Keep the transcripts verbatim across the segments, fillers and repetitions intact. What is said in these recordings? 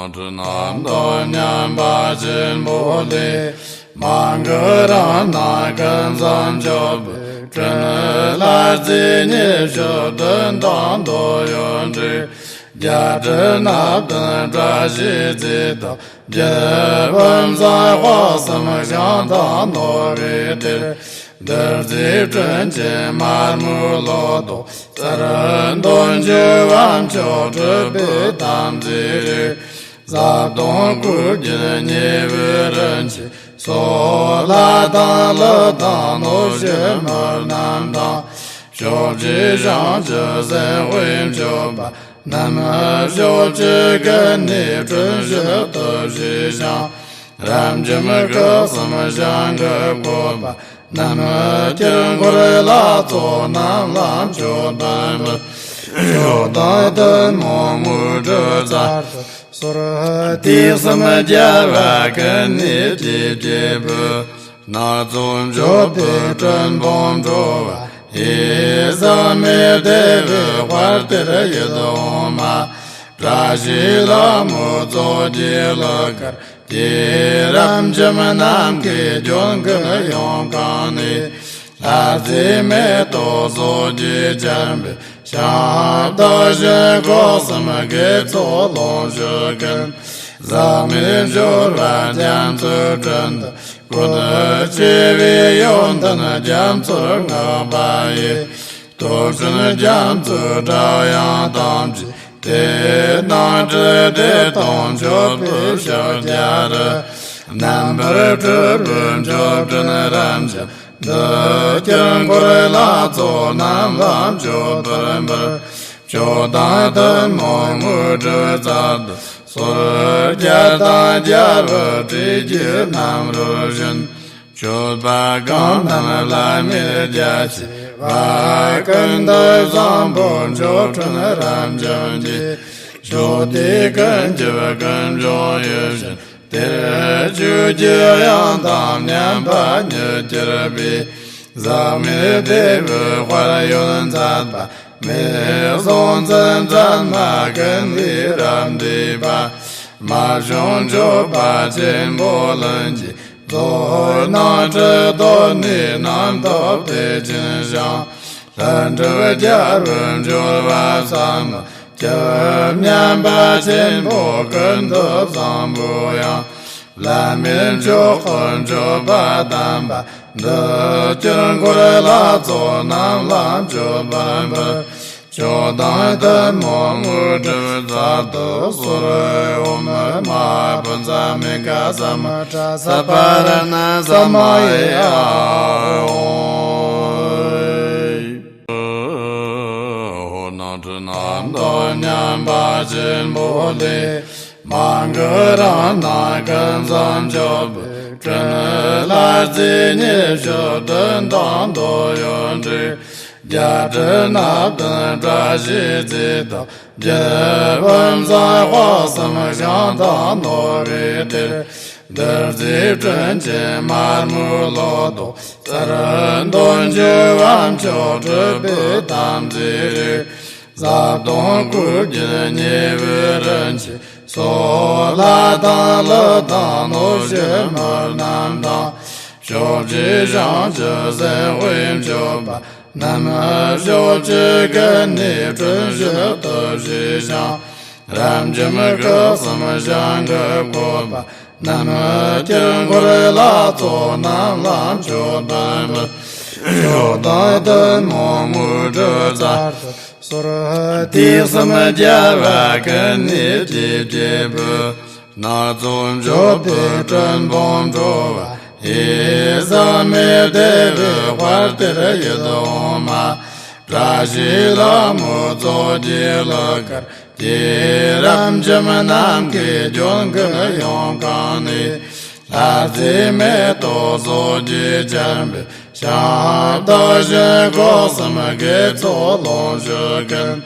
ཁྲི་རྣམ་དག་མཉམ་པ་ཆེན་པོ་ལས། མ་གུ་ར་ན་ཀུན་བཟང་མཆོད་པའི་དྲིན། ལྷ་རྫས་ཉི་ཤུ་བདུན་དང་འདོད་ཡོན་འབྲེལ། རྒྱལ་སྲིད་སྣ་བདུན་བཀྲ་ཤིས་རྩི་དང་རྒྱལ། བུམ་བཟང་དཔག་བསམ་ཤིང་དང་ནོར་བུའི་གཏེར། བདུད་རྩིའི་སྤྲིན་གྱི་དམར་མོའི་ལོ་ཏོག་གསེར། འདོད་འཇོའི་བ་མཆོག་སྤྲུལ་པའི་དམ་ཚིག་རིགས། ཟབ་དོན་སྐུ་བརྒྱུད་ཉེ་བའི་རིན་ཆེན་སོགས། ལྷ་དང་ཀླུ་དང་ནོར་སྲིད་མི་རྣམས་དང་། ཕྱོགས་བཅུའི་ཞིང་བཅུ་སྲིན་དབུས་མཆོད་པ་རྣམས། ཕྱོགས་བཅུའི་ཀུན་ནས་སྤྲུལ་བཞུགས་སྟོབས་བཞི་ཞིང་། རབ་འབྱམས་སྐུ་གསུམ་ཞིང་གི་བཀོད་པ་རྣམས། དཀྱིལ་འཁོར་ལྷ་ཚོགས་རྣམས་ལ་མཆོད་པར་འབུལ། ཕྱོགས་དང་ཐུན་མོང་དངོས་གྲུབ་ཚར་དུ་གསོལ། དུས་གསུམ་རྒྱལ་བ་ཀུན་ནས་བསྟོད་པའི་ཕུལ། སྣ་ཚོགས་མཆོད་པའི་སྤྲིན་ཕུང་འཕྲོ་བ་ཡི། ཟག་མེད་བདེ་བའི་དཔལ་སྟེར་ཡིད་འོང་མ། བཀྲ་ཤིས་ལྷ་མོའི་གཙོ་རྒྱལ་གླུ་གར་གྱིས། རབ་འབྱམས་ནམ་མཁའི་ལྗོན་ཀུན་ཡོངས་གང་ནས། ལྷ་རྫས་མེ་ཏོག་སོགས་ཀྱིས་བརྒྱན་པའི་ཞིང་། བདག་གཞན་སྒོ་གསུམ་དགེ་ཚོགས་ལོངས་སྤྱོད་ཀུན། ཟག་མེད་སྦྱོར་བ་རྒྱ་མཚོའི་སྤྲིན་དུ་བཀོད། ཆེ་བའི་ཡོན་ཏན་རྒྱ་མཚོར་བསྔགས་པ་ཡི། སྟོབས་ལྡན་རྒྱ་མཚོའི་སྒྲ་དབྱངས་ཐམས་ཅད་དེ། སྣང་སྲིད་བདེ་སྟོང་མཆོད་པའི་ཕྱག་རྒྱ་རེད། རྣམ་པར་སྤྲུལ་པའི་མཆོད་སྤྲིན་རབ་འབྱམས་འདི། དཀྱིལ་འཁོར་ལྷ་ཚོགས་རྣམས་ལ་མཆོད་པར་འབུལ། ཕྱོགས་དང་ཐུན་མོང་དངོས་གྲུབ་ཚར་དུ་གསོལ། རྒྱལ་དང་རྒྱལ་བུ་སྲས་ཀྱི་རྣམ་རོལ་བཞིན། མཆོད་པ་གང་གནང་བླ་མེད་རྒྱ་ཆེ་བ། ཀུན་ཏུ་བཟང་པོ་མཆོད་སྤྲིན་རབ་འབྱམས་ཀྱིས། ཕྱོགས་དུས་ཀུན་གྱི་ཀུན་འབྱུང་ཡིད་བཞིན་དེར། ཆོས་ཀྱི་དབྱངས་དང་མཉམ་པ་མྱུར་གྱུར་པའི། ཟག་མེད་བདེ་བའི་དཔལ་ཡོན་མཛད་པ་མའི། གསུང་ཚན་མཚན་མ་ཀུན་ལས་རབ་འདས་པ། མ་བྱུང་མཆོད་པ་ཆེན་པོ་ལྷུན་གྱིས་རྫོགས། སྣང་སྲིད་གདོད་ནས་རྣམ་རྟོག་བདེ་ཆེན་ཞིང་། ལྷུན་གྲུབ་རྒྱལ་པོའི་འབྱོར་བ་ཟབ་མོ་སྐྱབས། མཉམ་པ་ཆེན་པོ་ཀུན་ཏུ་བཟང་པོ་ཡང་། བླ་མེད་མཆོག་གི་མཆོད་པ་དམ་པ་འདི། དཀྱིལ་འཁོར་ལྷ་ཚོགས་རྣམས་ལ་མཆོད་པར་འབུལ། ཕྱོགས་དང་ཐུན་མོང་དངོས་གྲུབ་ཚར་དུ་གསོལ། ཨོཾ་མ་ཧཱ་པཉྩ་མུན་ཀ་ས་མུ་དྲ་ས་པ་ར་ཎ་ས་མ་ཡེ་ཨཱཿཧཱུྃ། ཧོ། སྣང་སྲིད་རྣམ་དག་མཉམ་པ་ཆེན་པོ་ལས། མ་གུ་ར་ན་ཀུན་བཟང་མཆོད་པའི་སྤྲིན། ལྷ་རྫས་ཉི་ཤུ་བདུན་དང་འདོད་ཡོན་འབྲེལ། རྒྱལ་སྲིད་སྣ་བདུན་བཀྲ་ཤིས་རྩི་དང་རྒྱལ། བུམ་བཟང་དཔག་བསམ་ཤིང་དང་ནོར་བུའི་གཏེར། བདུད་རྩིའི་སྤྲིན་གྱི་དམར་མོའི་ལོ་ཏོག་གསེར། འདོད་འཇོའི་བ་མཆོག་སྤྲུལ་པའི་དམ་ཚིག་རིགས། ཟབ་དོན་སྐུ་བརྒྱུད་ཉེ་བའི་རིན་ཆེན་སོགས། ལྷ་དང་ཀླུ་དང་ནོར་སྲིད་མི་རྣམས་དང་། ཕྱོགས་བཅུའི་ཞིང་བཅུ་སྲིན་དབུས་མཆོད་པ་རྣམས། ཕྱོགས་བཅུ་ཀུན་ནས་སྤྲུལ་བཞུགས་སྟོབས་བཞི་ཞིང་། རབ་འབྱམས་སྐུ་གསུམ་ཞིང་གི་བཀོད་པ་རྣམས། དཀྱིལ་འཁོར་ལྷ་ཚོགས་རྣམས་ལ་མཆོད་པར་འབུལ། ཕྱོགས་དང་ཐུན་མོང་དངོས་གྲུབ་ཚར་དུ་གསོལ། དུས་གསུམ་རྒྱལ་བ་ཀུན་ནས་བསྟོད་པའི་ཕུལ། སྣ་ཚོགས་མཆོད་པའི་སྤྲིན་ཕུང་འཕྲོ་བ་ཡི། ཟག་མེད་བདེ་བའི་དཔལ་སྟེར་ཡིད་འོང་མ། བཀྲ་ཤིས་ལྷ་མོ་གཙོ་རྒྱལ་གླུ་གར་གྱིས། རབ་འབྱམས་ནམ་མཁའི་ལྗོན་ཀུན་ཡོངས་གང་ནས། ལྷ་རྫས་མེ་ཏོག་སོགས་ཀྱིས་བརྒྱན་པའི་ཞིང་། བདག་གཞན་སྒོ་གསུམ་དགེ་ཚོགས་ལོངས་སྤྱོད་ཀུན།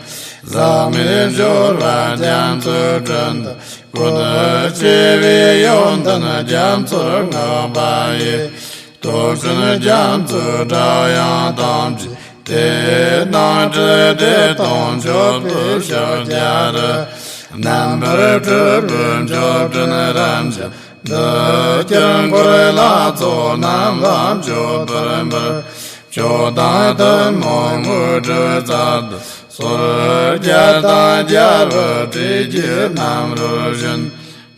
ཟག་མེད་སྦྱོར་བ་རྒྱ་མཚོའི་སྤྲིན་དུ་བཀོད། ཆེ་བའི་ཡོན་ཏན་རྒྱ་མཚོར་བསྔགས་པ་ཡི། སྟོབས་ལྡན་རྒྱ་མཚོའི་སྒྲ་དབྱངས་ཐམས་ཅད་དེ། སྣང་སྲིད་བདེ་སྟོང་མཆོད་པའི་ཕྱག་རྒྱ་རེད། རྣམ་པར་སྤྲུལ་པའི་མཆོག་སྤྲིན་རབ་འབྱམས། འདི་ཕྱིར་འཁོར་ལྷ་ཚོགས་རྣམས་ལ་མཆོད་པར་འབུལ། མཆོག་དང་ཐུན་མོང་དངོས་གྲུབ་ཚར་དུ་གསོལ། རྒྱལ་དང་རྒྱལ་བའི་སྲས་ཀྱི་རྣམ་རོལ་བཞིན།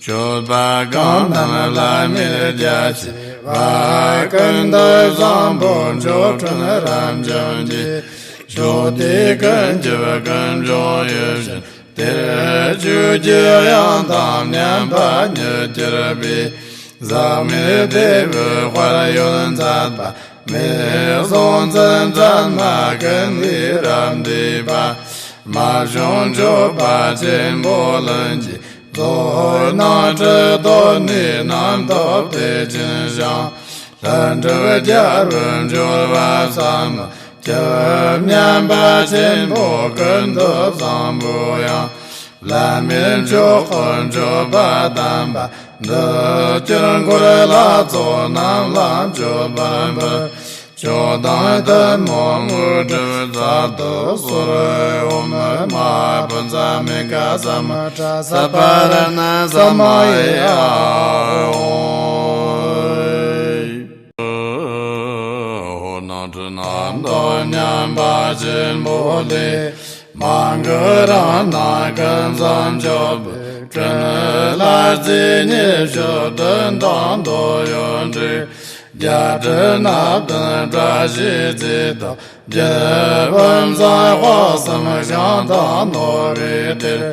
མཆོད་པ་གང་དང་བླ་མེད་རྒྱ་ཆེ་བ། ཀུན་ཏུ་བཟང་པོ་མཆོག་སྤྲིན་རབ་འབྱམས་ཀྱིས། ཕྱོགས་དུས་ཀུན་གྱི་ཀུན་འབྱུང་ཡིད་བཞིན་དེར་བཅུག་གྱུར། ཡང་དག་མཉམ་པ་ཉིད་གྱུར་པའི། ཟག་མེད་བདེ་བའི་དཔལ་ཡོན་མཛད་པ། མི་གསུང་ཚུལ་མཛད་མ་ཀུན་ལས་རབ་འདས་པ། མ་བྱུང་མཆོད་པ་ཆེན་པོ་ལྷུན་གྱིས་རྫོགས། སྣང་སྲིད་གདོད་ནས་རྣམ་རྟོག་བདེ་ཆེན་ཞིང་། ལྷུན་གྲུབ་རྒྱལ་པོའི་འབྱོར་པ་ཟབ་མོ་སྤྱོད། མཉམ་པ་ཆེན་པོ་ཀུན་ཏུ་བཟང་པོ་ཡང་། བླ་མེད་མཆོག་གི་མཆོད་པ་དམ་པ། འདི་ཕྱིར་འཁོར་ལྷ་ཚོགས་རྣམས་ལ་མཆོད་པར་འབུལ། མཆོག་དང་ཐུན་མོང་དངོས་གྲུབ་ཚར་དུ་གསོལ། ཨོཾ་མ་པུཉྩ་མི་ཀ་ས་མུ་དྲ་ས་པ་ར་ཎ་ས་མ་ཡེ་ཨཱཿཧོ། ཧོ། སྣང་སྲིད་རྣམ་རྟོག་མཉམ་པ་ཆེན་པོ་ལས། མ་གུ་རུ་ནང་ཀུན་བཟང་མཆོད་པའི་སྤྲིན། ལྷ་རྫས་ཉེར་བཞི་བདུན་དང་འདོད་ཡོན་འབྲས། རྒྱ་གྲི་སྣ་བདུན་བཀྲ་ཤིས་རྫས་དང་བརྒྱད། བུམ་བཟང་དཔག་བསམ་ཤིང་དང་ནོར་བུའི་གཏེར།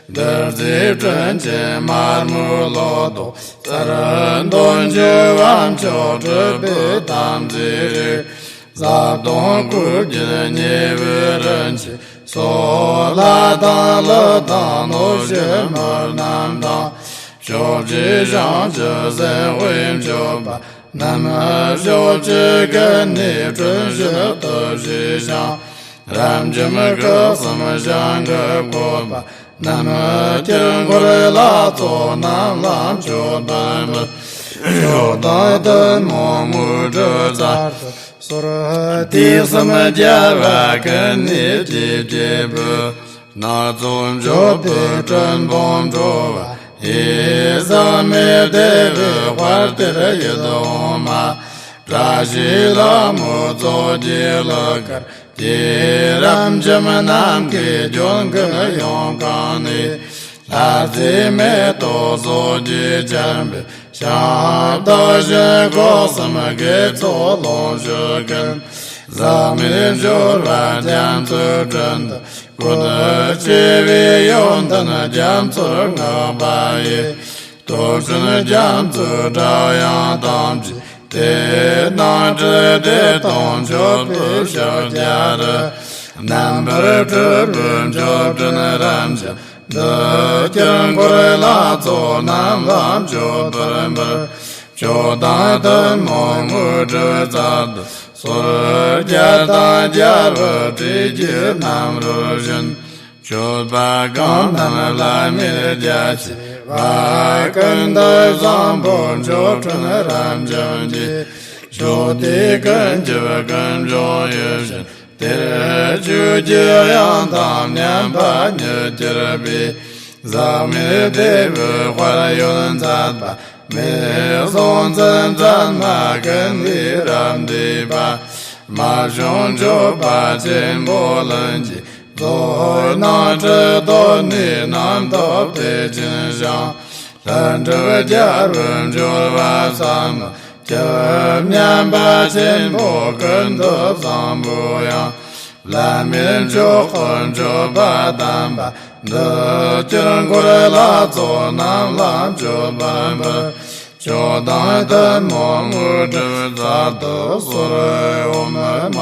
བདུད་རྩིའི་སྤྲིན་ཆེན་མར་མེ་གློག་ཏོག་གསེར། འདོད་འཇོའི་པད་མཆོག་སྤྲུལ་པའི་དམ་རྫས་རིགས། ཟབ་དོན་སྐུ་བརྒྱུད་ཉེ་བའི་རིན་ཆེན་སོགས། ལྷ་དང་ཀླུ་དང་གནོད་སྦྱིན་མི་རྣམས་དང་། ཕྱོགས་བཅུའི་ཞིང་བཅུ་སྲིན་པོའི་མཆོད་པ་རྣམས། ཕྱོགས་བཅུ་ཀུན་ནས་དྲུང་ཕྱུག་ཏུ་བཞེས་ཤིང་། རབ་འབྱམས་སྐུ་གསུམ་ཞིང་གི་བཀོད་པ་རྣམས། ཕྱིར་འཁོར་ལྷ་ཚོགས་རྣམས་ལ་མཆོད་པར་འབུལ། མཆོག་དང་ཐུན་མོང་དངོས་གྲུབ་ཚར་དུ་གསོལ། དུས་གསུམ་རྒྱལ་བ་ཀུན་ནས་བསྐྱེད་པའི་སྣ་ཚོགས་མཆོད་པའི་སྤྲིན་ཕུང་འཕྲོ་བ་ཡི། ཟག་མེད་བདེ་བའི་དཔལ་དེར་ཡིད་འོང་མ། བཀྲ་ཤིས་ལྷ་མོ་ཚོགས་ཀྱི་གླུ་གར་གྱིས། རབ་འབྱམས་ནམ་མཁའི་ལྗོན་ཀུན་ཡོངས་གང་ནས། ལྷ་རྫས་མེ་ཏོག་སོགས་ཀྱིས་བརྒྱན་པའི་ཞིང་། བདག་གཞན་སྐུ་གསུམ་དགེ་ཚོགས་ལོངས་སྤྱོད་ཀུན། ཟག་མེད་འབྱོར་པ་རྒྱ་མཚོའི་སྤྲིན་དུ་བཀོད། ཆེ་བའི་ཡོན་ཏན་རྒྱ་མཚོར་བསྔགས་པ་ཡི། རྟོགས་ལྡན་རྒྱ་མཚོའི་སྒྲ་དབྱངས་ཐམས་ཅད་དེ། སྣང་སྲིད་བདེ་སྟོང་མཆོད་པའི་ཕྱག་རྒྱ་རུ། རྣམ་པར་སྤྲུལ་པའི་མཆོག་སྤྲིན་རབ་འབྱམས་འདི། ཕྱིར་འཁོར་ལྷ་ཚོགས་རྣམས་ལ་མཆོད་པར་འབུལ། མཆོག་དང་ཐུན་མོང་དངོས་གྲུབ་ཚར་དུ་གསོལ། རྒྱལ་དང་རྒྱལ་བའི་སྲས་ཀྱི་རྣམ་རོལ་བཞིན། མཆོད་པ་གང་དང་བླ་མེད་རྒྱ་ཆེ་བ། ཀུན་ཏུ་བཟང་པོ་མཆོག་སྤྲིན་རབ་འབྱམས་ཀྱིས། ཕྱོགས་དུས་ཀུན་གྱི་ཀུན་འབྱུང་ཡིད་བཞིན་དེར་བཅུག་གྱུར། ཡང་དག་མཉམ་པ་ཉིད་གྱུར་པའི། ཟག་མེད་བདེ་བའི་དཔལ་ཡོན་མཛད་པ། མི་གསུང་ཚུལ་མཛད་མ་ཀུན་ལས་རབ་འདས་པ། མ་བྱུང་མཆོད་པ་ཆེན་པོ་ལྷུན་གྱིས་རྫོགས། སྣང་སྲིད་གདོད་ནས་རྣམ་རྟོག་བདེ་ཆེན་ཞིང་། ལྷུན་གྲུབ་རྒྱལ་པོའི་འབྱོར་པ་ཟབ་མོ་སྤྱོད། མཉམ་པ་ཆེན་པོ་ཀུན་ཏུ་བཟང་པོ་ཡང་། བླ་མེད་མཆོག་གི་མཆོད་པ་དམ་པ་འདི། ཕྱིར་འཁོར་ལྷ་ཚོགས་རྣམས་ལ་མཆོད་པར་འབུལ། མཆོག་དང་ཐུན་མོང་དངོས་གྲུབ་ཚར་དུ་གསོལ། ཨོཾ་མ་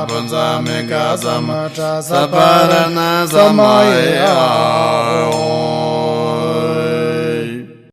པུཉྩ་མི་ཀ་ས་མུ་དྲ་ས་པ་ར་ཎ་ས་མ་ཡེ་ཨཱཿཧོ།